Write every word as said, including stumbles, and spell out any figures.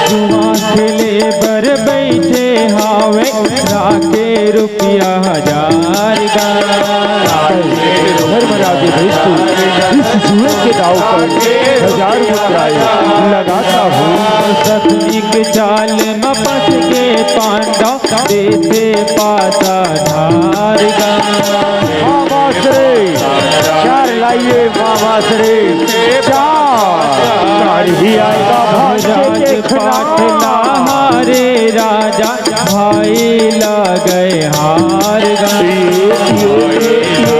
जुआ खेले बर बइठे हावे, राखे रुपया हजार गा। धर्मराज भैंसपुर, इस जुए के दाव पर हजार मुद्राएं लगाता हूँ। सतमी के चाल म फंस गे पांडव, देथे पासा ढार गा। वाह, वाह श्री, चार लाइए, वाह, वाह श्री, चार। चार ही आएगा भांजे के राजपाट खिलाफ। लहारे राजा, भाई लगे हार गा। ये, ये, ये, ये।